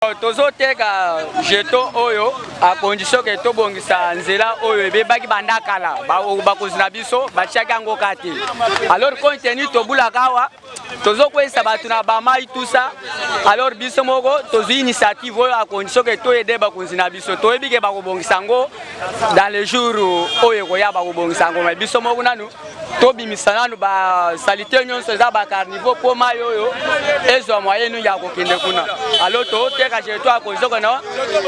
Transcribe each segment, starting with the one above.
Tozoteka jeton oyo a condition ke tobongisa nzela oyo ebebaki banda kala, bakonzi na biso batiaki yango ka te. Alors compte tenu tobulaka awa, tozokweyisa bato na bamai tout ça. Alors biso moko tozwi initiative oyo a condition ke toyede bakonzi na biso, toyebi ke bakobongisa yango dans le jour oyo ekoya, bakobongisa yango. Mais biso moko nanu tobimisa nanu basalite nyonso eza bacarniveau mpo mai oyo ezwa moyen ya kokende kuna. Alors toteka jeton ya kozokona,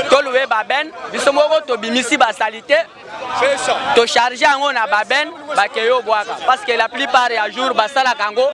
toluwe babene, biso moko tobimisi basalite, tocharge yango na babene, bakei obwaka, parce que la plupart ya jour basalaka yango.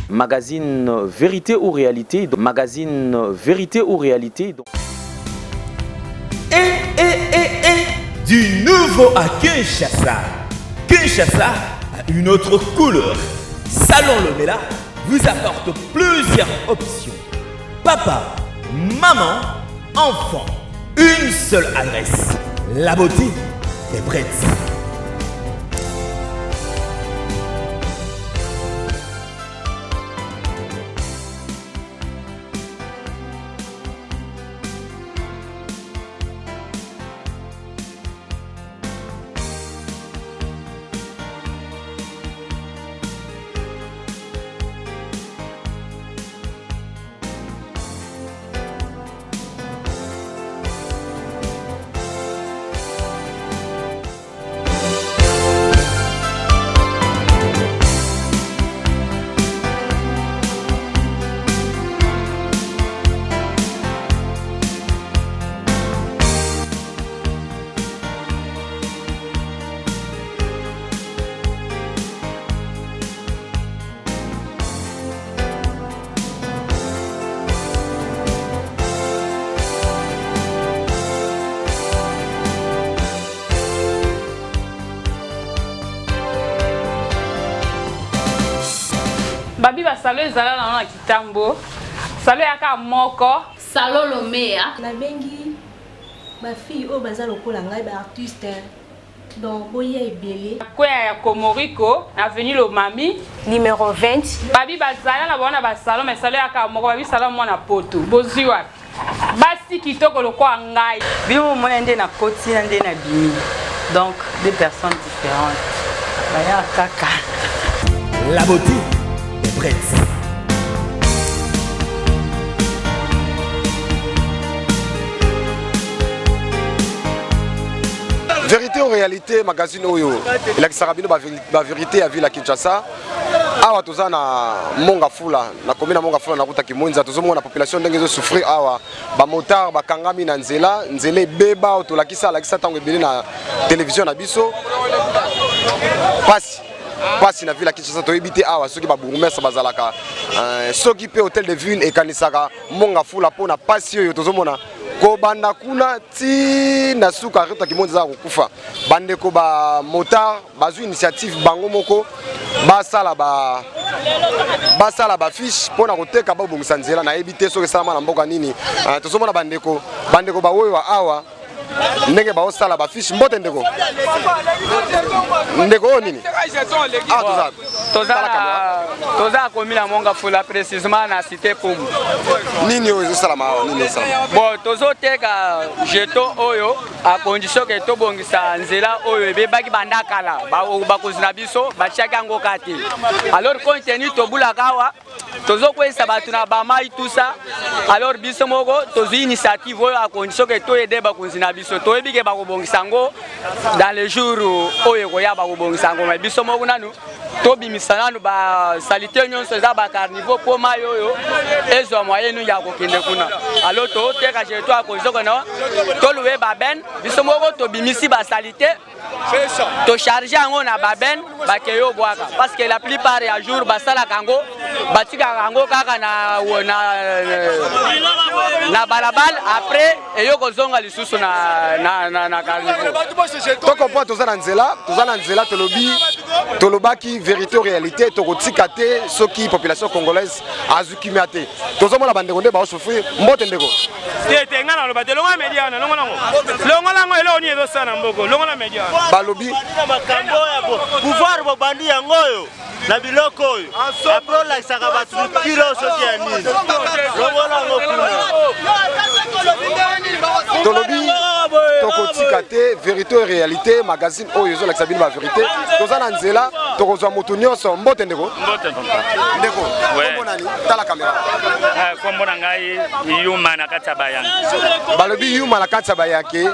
Magazine Vérité ou Réalité, magazine Vérité ou Réalité. Eh, eh, eh, eh, du nouveau à Kinshasa. Kinshasa a une autre couleur. Salon Lomela vous apporte plusieurs options. Papa, maman, enfant. Une seule adresse. La beauté est prête. Babi basalo ezala na na kitambo, salo yaka moko. Salo Lomea. Nabengi bafille oyo baza lokola ngai, baartiste, donc boya ebele. Kweya ya Komoriko, avenue Lomami. Numéro 20. Babi bazala na bango na basalo, mais salo yaka moko, babi salo mwana poto. Bozwi wapi? Basi kitoko lokola ngai. Bino bomona nde nakoti na nde nabimi, donc deux personnes différentes baya kaka. La beauté est prête. Vérité ou Réalité, magazine oyo elakisaka bino bavérité ya ville ya Kinshasa. Awa toza na Monga Fula, na commune ya Monga Fula, na route ya Kimwenza. Tozomona population ndenge ezosouffrir awa, bamotard bakangami na nzela, nzela ebeba oyo tolakisa alakisa ntango ebele na télévision na biso. Pasi pasi na ville ya Kinshasa, toyebi te awa soki babourgmestre bazalaka, soki mpe hôtel de ville ekanisaka Monga Fula mpo na pasi oyo tozomona kobanda kuna ti na suka route ya Kimwenza eza kokufa. Bandeko ba motard bazwi initiative bango moko, basala bafiche mpona koteka, babongisa nzela. Nayebi te soki esalama na mboka nini. Tozomona bandeko bawewa awa ndenge baosala bafiche. Mbote ndeko, ndeko oyo nini? Ah, toza Toza komi na Monga Fula, précisément na cité Pumbu. Nini oyo ezosalama awa? Nini ezosalama? Bon, tozoteka jeton oyo a condition ke tobongisa nzela oyo ebebaki banda kala, bakonzi na biso batiaki yango ka te. Alors compte tenu tobulaka awa. Tozokweyisa bato na bamai, tout ça. Alors biso moko tozwi initiative oyo à condition ke toyede bakonzi na biso. Toyebi ke bakobongisa yango dans les jours oyo ekoya, bakobongisa yango. Mais biso moko nanu tobimisa nanu basaleté nyonso eza bacarniveau mpo mai oyo ezwa moyen ya kokende kuna. Alors toteka jeto à condition ke no tolouer babenne, biso moko tobimisi basaleté, tocharge yango na babenne, bakei obwaka, parce que la plupart ya jour basalaka yango, batikaka yango kaka na balabala, après eyo kozonga lisusu na carniveau. Tocomprendre, toza na nzela, toza na nzela. Tolobi, tolobaki vérité, réalité. Tokotika te soki population congolaise azwi kimia te. Tozomona bandeko nde baosouffrir. Mbote, ndeko. Te, te, ngai naloba te. Longola media wana, longola yango, longola yango. Eloko nini ezosala na mboko? Longola media wana. Balobi makambo oyo pouvoir bobandi yango oyo na biloko oyo, après olakisaka bato mikilo soki ya nini. Longola yango kuna. Tolobi tokotika te. Vérité et réalité magazine oyo ezolakisa bino bavérité. Toza na nzela, tokozwa motu nyonso. Mbote, ndeko. Mbote. Ndeko, kombo nani? Tala kamera. Kombo na ngai Yuma na kati ya Bayanke. Balobi Yuma na kati ya Bayanke.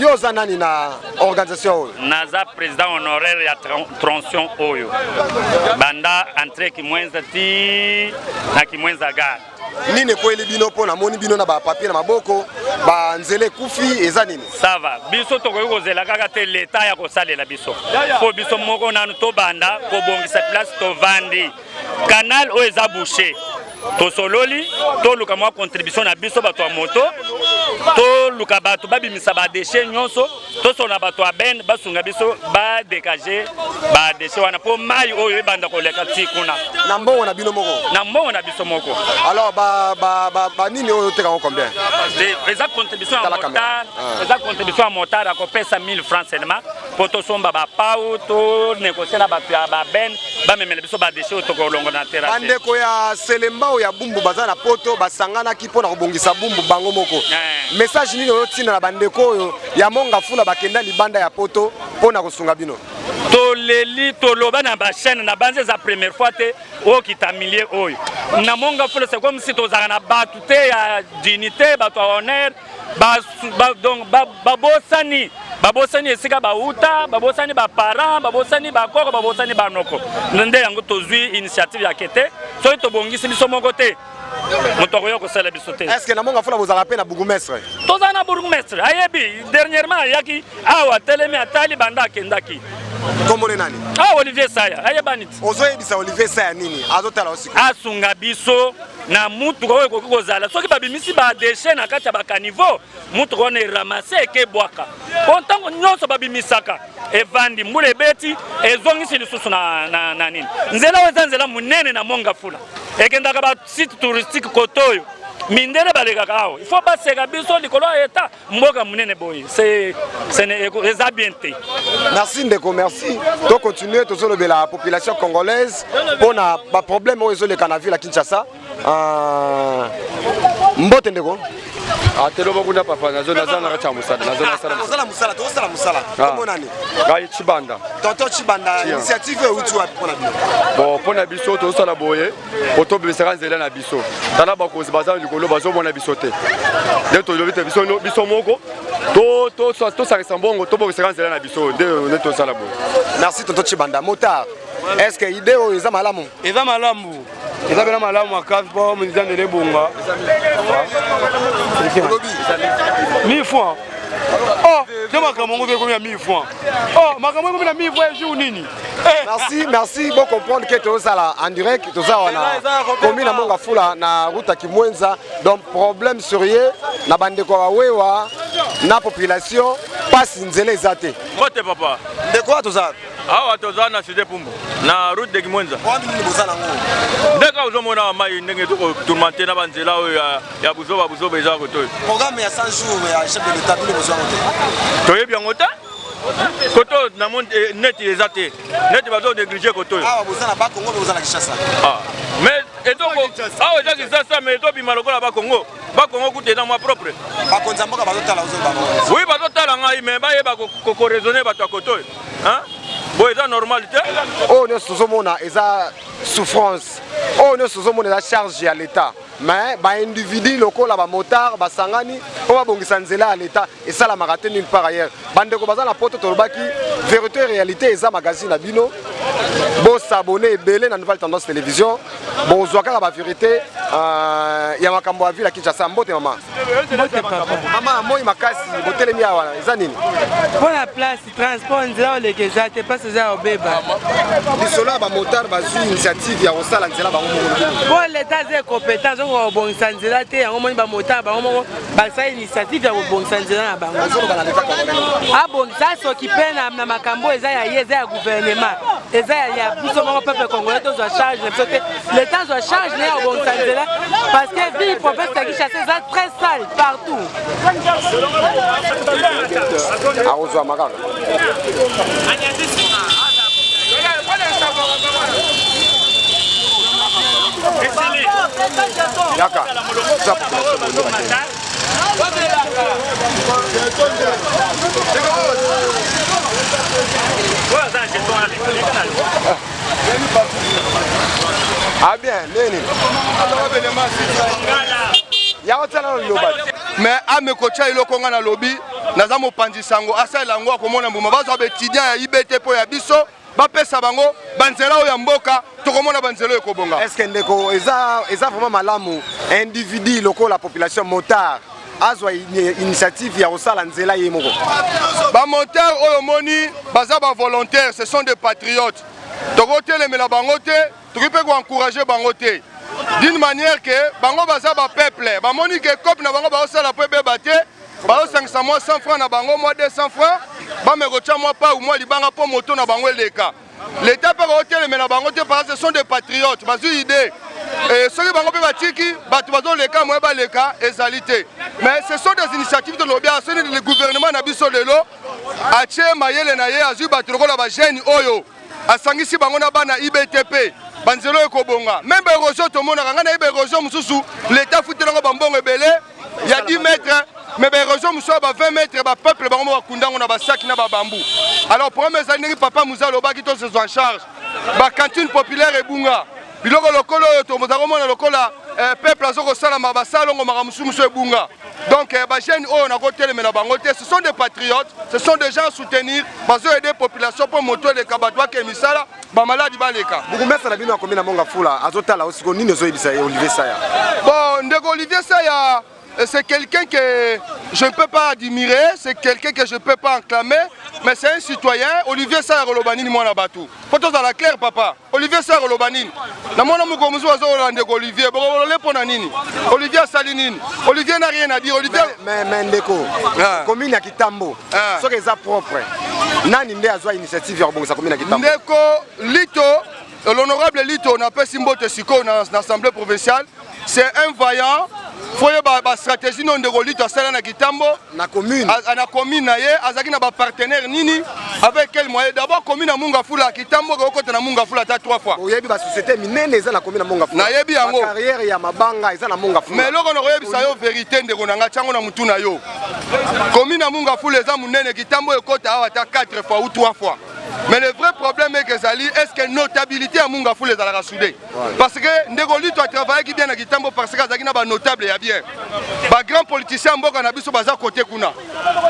Yo oza nani na organisation oyo? Naza président honoraire ya tronçon oyo banda entrée Kimwenza ti na Kimwenza gare. Nini ekweli bino? Mpo namoni bino na bapapier na maboko, banzela ekufi, eza nini? Ça va, biso tokoki kozela kaka te leta ya kosalela biso. Mpo biso moko nanu tobanda kobongisa place tovandi. Canal oyo eza bouché, tosololi toluka mwa contribution na biso bato ya moto, toluka bato babimisa badéchets nyonso, tosona bato ya benne basunga biso badégage badéchets wana mpo mai oyo ebanda koleka ti kuna. Na mbongo na bino moko? Na mbongo na biso moko. Alors banini oyo otekango combien? Eza contribution ya motard, eza contribution ya motard akopesa 1000 francs seulement mpo tosomba bapau, tonégocie na bato ya babenne bamemela biso badéchets oyo tokolongo na terrasse. Bandeko ya Selembao, ya Bumbu, baza na Poto, basanganaki mpo na kobongisa Bumbu bango moko. Message nini oyotinda na bandeko oyo ya Mont Ngafula bakenda libanda ya Poto mpo na kosunga bino? Toleli, toloba na bachaîne na banzi, eza première fois te okita milieu oyo na Mont Ngafula. C'est comme si tozalaka na bato te ya dignité, bato ya honneur. Donc babosani, babosani esika bauta, babosani baparent, babosani bakoko, babosani banoko. Nde yango tozwi initiative ya kete soki tobongisi biso moko te, moto akoya kosala biso te. Est ce que na Mont Ngafula bozalaka mpe na bourgmestre? Toza na bourgmestre, ayebi. Dernièrement ayaki awa, atelemi, atali banda akendaki. Kombone nani? Ah, Olivier Saya, ayebani ti. Ozoyebisa Olivier Saya nini? Azotala osiko. Asunga biso na mutuka oyo ekoki kozala soki babimisi badéchets na kati ya bacaniveau, mutuka wana eramasse, ekebwaka, po ntango nyonso babimisaka evandi, mbula ebeti, ezongisi lisusu na nini. Nzela oyo eza nzela monene na Mont Ngafula, ekendaka basite touristique kote oyo mindele balekaka awa. Il faut baseka biso likolo ya eta mboka monene boye, eza bien te. Merci, ndeko, merci. Tocontinue, tozolobela population congolaise mpona baproblème oyo ezoleka na ville ya Kinshasa. Mbote, ndeko. Ateloba kuna, papa, naza na kati ya mosala, nazosala mosala, tozosala mosala. Kombo nani? Ngai Chibanda. Tonton Chibanda, initiative euti wapi mpona bino? Bon, mpo na biso tozosala boye po tobimisaka nzela na biso. Tala, bakonzi baza likolo, bazomona biso te. Nde tolobi te biso moko tosangisa mbongo, tobongisaka nzela na biso. Nde tosala boye. Merci, tonton Chibanda motard. Est ce que idée oyo eza malamu? Eza malamu, eza mpena malamu makasi mpo nzela ebonga. 1000 francs, oh, te makambo yango mpe ekomi ya 1000 francs. Oh, makambo ekomi na 1000 francs jour nini? Merci, merci. Bon, comprendre que tozala en direct, toza wana komi na Mont Ngafula, na route ya Kimwenza. Donc problème sérieux na bandeko ya bawewa na population, pasi, nzela eza te. Mbote, papa. Ndeko, wa toza? Awa toza na cité Pumbu, na route de Kimwenza. Wani nini boza nango? Ndenge ozomona mai, ndenge tokotourmente na banzela oyo ya buzoba buzoba eza koto oyo. Programme ya 100 jours ya chef de l'État, bino bozwa yango te? Toyebi yango te. Koto namoni neti eza te, neti bazo néglige koto oyo. Awa boza na Bakongo, boza na Kinshasa? Mais etoko awa eza Kinshasa, mais ezobima lokola Bakongo. Bakongo kuta eza mwa propre. Bakonzi ya mboka bazotala. Oui, bazotala ngai, mais bayeba koraisonner bato ya koto oyo. Boye eza normal te. Oyo nyonso tozomona eza souffrance. Oyo nyonso ozomona eza charge ya l'État. Mais ba individu lokola ba motard basangani mpo babongisa nzela ya l'État esalamaka te nulle part ailleurs. Bandeko baza na poto tolobaki vérité et réalité eza magazine na bino. Bo s'abonner ebele na Nouvelle Tendance Télévision. Bozwa kaka ba vérité euh, ya makambo ya ville ya Kinshasa. Mbote mama. Mbote papa. Mama moi makasi botelemi awa eza nini? Mpo na place transport nzela oleka eza te place eza ya obeba. Lisolo ya ba motard bazwi initiative ya kosala nzela bango moko. Mpo leta aza incompétent azokoka kobongisa nzela te yango moni ba motard bango moko basala initiative ya kobongisa nzela na bango. Abongisa asokipe na makambo eza ya ye eza ya gouvernement eza ya biso moko peuple congolais tozwa charge na biso te leta azwa charge na ye akobongisa nzela parce que ville province ya kinshasa eza très sale partout akozwama kaka yaka za population Ah bien, nini? Yango tia nano liloba. Mais amekotya eloko nga nalobi naza mopanzi sango asalela yango akomona mbuma bazwa baetudiant ya ibt mpo ya biso bapesa bango banzela oyo ya mboka tokomona banzela oyo ekobonga. Est ce que ndeko eza eza vraiment malamu individu lokola population motard azwa initiative ya kosala nzela ye moko? Ba motard oyo omoni baza ba volontaire, ce sont des patriotes. Tokotelemela bango te, tokoki mpe koencourage bango te d'une manière que bango baza ba peuple, bamoni ke cope na bango baosala mpo ebeba te, bazosangisa mwa 100 francs na bango mwa 200 francs bameka kotya mwa pau mwa libanga mpo moto na bango eleka. Leta mpe akotelemela bango te parce que ce sont des patriotes, bazwi idée. Et soki bango mpe batiki bato bazoleka moye baleka ezali te, mais ce sont des initiatives tolobi soki le gouvernement na biso lelo atie mayele na ye azwi bato lokola bajeune oyo asangisi bango na bana IBTP banzela oyo ekobonga. Meme baérosion tomonaka, ngai nayebi baérosion mosusu leta afutelango bambongo ebele ya 10 mètres, mais baérosion mosusu ya ba 20 mètres bapeuple bango mo bakunda yango na basaki na babambu. Alors problème ezali ndenge papa Muza alobaki, tozwa en charge bacantine populaire ebunga biloko lokolo oyo toza komona lokola peuple aza kosalama basalongo makambo mosusu mosusu ebunga. Donc bajeune oyo nakotelemela bango te, ce sont des patriotes, ce sont des gens à soutenir, bazo aider population mpo moto eleka, bato bakee misala, bamaladi baleka. Bourgmestre na bino akomi na Monga Fula azotala osiko nini ozoyebisa ye Olivier Saya? Bon, ndeko Olivier Saya, c'est quelqu'un que je ne peux pas admirer, c'est quelqu'un que je ne peux pas enclamer, mais c'est un citoyen. Olivier Saya koloba nini mwana bato? Faut tozala clair papa. Olivier Saya koloba nini? Namona mokolo mosusu azolola ndeko Olivier, bokolole mpo na nini? Olivier asali nini? Olivier n'a rien à dire. Olivier mais ndeko, commune ya Kitambo, soki eza propre, nani nde azwa initiative ya kobongisa commune ya Kitambo? Ndeko Lito, l'honorable Lito, napesi mbote sikoyo na assemblée provinciale, c'est un vaillant. Faut yeba ba stratégie no ndeko Lito asala na Kitambo na commune, na commune na ye azalaki na ba partenaire nini, avec quel moyen? D'abord commune ya Munga Fula, Kitambo kokota na Munga Fula ata 3 fois. Oyebi ba société minene eza na commune ya Munga Fula. Nayebi yango. Ba carrière ya mabanga eza na Munga Fula. Mais eloko na koyebisa yo vérité ndeko na nga tiango na mutu na yo. Commune ya Munga Fula eza munene, Kitambo ekota awa ata 4 fois ou 3 fois. Mais le vrai problème est que ezali est-ce que notabilité ya Munga Fula ezalaka soudé? Parce que ndeko Lito a travaillé bien na Kitambo parce que azalaki na ba notable ya bien. Ba grand politicien ya mboka na biso baza côté kuna.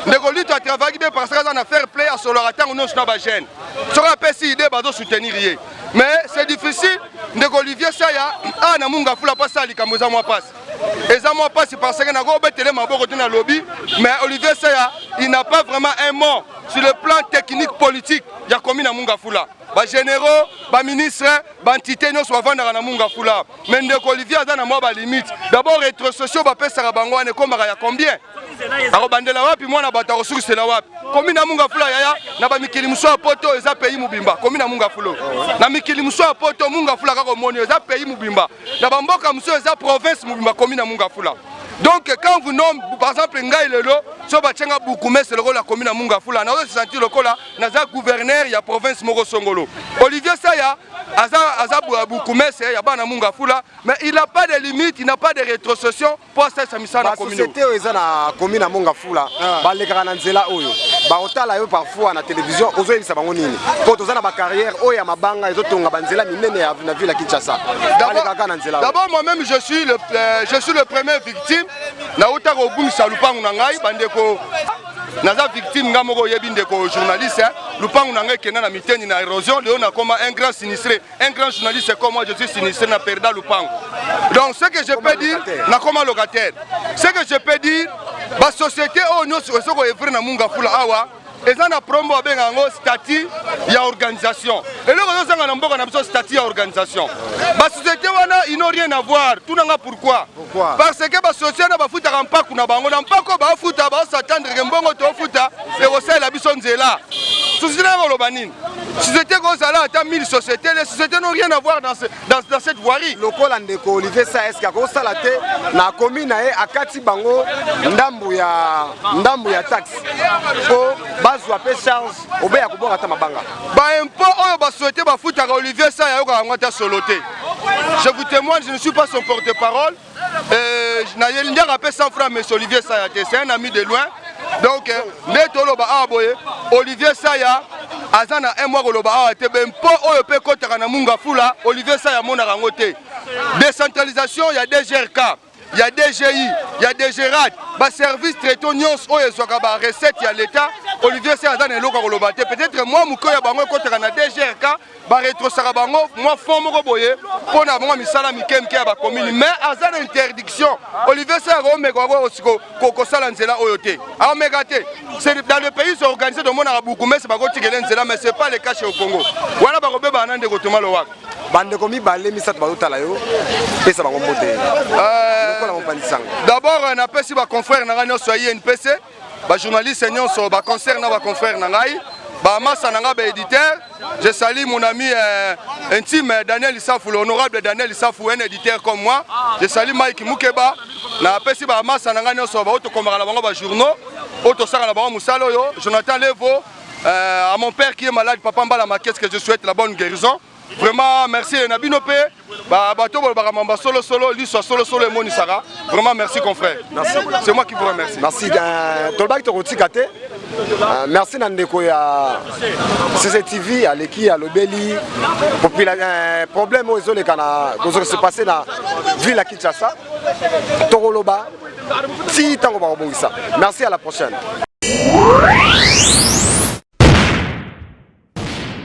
Ndeko Lito a travaillé bien parce que aza na fair play asololaka ntango nyonso na ba jeune. Soki apesi idée bazo soutenir ye. Mais c'est difficile ndeko Olivier Saya a na Munga Fula pa sala likambo eza mwa pasi. Eza mwa pasi parce que nakobetele maboko te na lobi, mais Olivier Saya il n'a pas vraiment un mot sur le plan technique politique ya commune ya Munga Fula. Ba généraux, ba ministres, ba entité nyonso bavandaka na Munga Fula. Mais ndeko Olivier aza na mwa ba limite. D'abord rétrocession bapesaka bango wana ekomaka ya combien? Akobandela wapi mwana bato akosukisela wapi? Commune ya Munga Fula yaya na ba mikili mosusu ya poto eza pays mobimba. Commune ya Munga Fula na mikili mosusu ya poto Munga Fula kaka omoni eza pays mobimba. Na bamboka mosusu eza province mobimba commune ya Munga Fula. Donc quand vous nomme par exemple ngai lelo so batie nga bourgmestre lokola commune ya Mungafula nazo se sentir lokola naza gouverneur ya province moko songolo. Olivier Saya aza aza bourgmestre ya bana Mungafula mais il n'a pas de limite, il n'a pas de rétrocession mpo asalisa misala na commune. Société oyo eza na commune ya Mongafula ah. balekaka na nzela oyo bakotala yo parfois na télévision ozoyebisa bango nini mpo toza na bacarrière oyo ya mabanga ezotonga banzela minene ya na ville ya Kinshasa balekaka na nzela. D'abord moi-même je suis le premier victime nauta kobungisa lupangu na ngai bandeko naza victime nga moko oyebi ndeko journaliste lupangu na ngai ekenda na mitendi na érosion lelo nakoma un grand sinistré. Un grand journaliste comme moi, je suis sinistré na perda lupango. Donc ce que je peux dire, nakoma locataire. Ce que je peux dire, ba société oyo nyonso ezo ko œuvrer na Mungafula awa eza na prombo babenga yango statut ya organisation. Eloko ezozanga na mboka na biso statut ya organisation. Ba société wana ils n'ont rien à voir. Tunanga pourquoi? Pourquoi? Parce que ba société wana bafutaka mpaku na bango na mpaku oyo bafuta baosatendre ke mbongo tofuta ekosalela biso nzela. Société na koloba nini? Société kozala ata 1000 sociétés, les sociétés n'ont rien à voir dans cette voirie. Lokola ndeko Olivier Sa est-ce akosala te na commune na ye akati bango ndambu ya ndambu ya taxe po bazwa pe charge obe ya kobwaka ata mabanga. Ba impôt oyo ba souhaiter bafutaka Olivier Sa ayokaka yango ata solo te. Je vous témoigne, je ne suis pas son porte-parole. Nayelingaka pe 100 francs mais Olivier Saya te, c'est un ami de loin. Donc nde toloba awa boye Olivier Saya aza na un mois koloba awa te be mpo oyo mpe ekotaka na Mungafula Olivier Saya amonaka yango te. Décentralisation ya DGRK ya DGI ya DGRAD ba service traito nyonso oyo ezwaka ba recette ya l'État Olivier Saya aza na eloko ya koloba te. Peut-être mwa moke ya bango ekotaka na DGRK ba retrosaka bango mwa fond moko boye mpo na bango misala mike mike ya bacommune mais aza na interdiction Olivier Saya akomeka yango kosala nzela oyo te akomeka te. C'est dans le pays organisé tomonaka bourgmestre bakotikele nzela mais c'est pas le cas chez au Congo wana bakobebana na ndeko Thomas Lowaka. Bandeko mibale misato bazotala yo, pesa bango mbote lokola mopanzi sango. D'abord napesi ba confrères na ngai nyonso ya INPC, ba journaliste nyonso, ba concert na ba confrères na ngai, ba massa na ngai ba éditeur. Je salue mon ami intime Daniel Isafou, l'honorable Daniel Isafou, un éditeur comme moi. Je salue Mike Mukeba, na pesi ba massa na ngai nyonso ba oto komaka na bango ba journaux, oto saka na bango musala oyo, Jonathan Levo, à mon père qui est malade, papa Mbala Makes, que je souhaite la bonne guérison. Vraiment merci na bino pe ba bato bolobaka mamba solo solo liso solo solo emonisaka. Vraiment merci confrère. Merci. C'est moi qui vous remercie. Merci. Tolobaki tokotika te. Merci na ndeko ya CCTV aleki alobeli problème oyo ezoleka na kozo se passer na ville ya Kinshasa. Tokoloba ti tango bakobongisa. Merci, à la prochaine.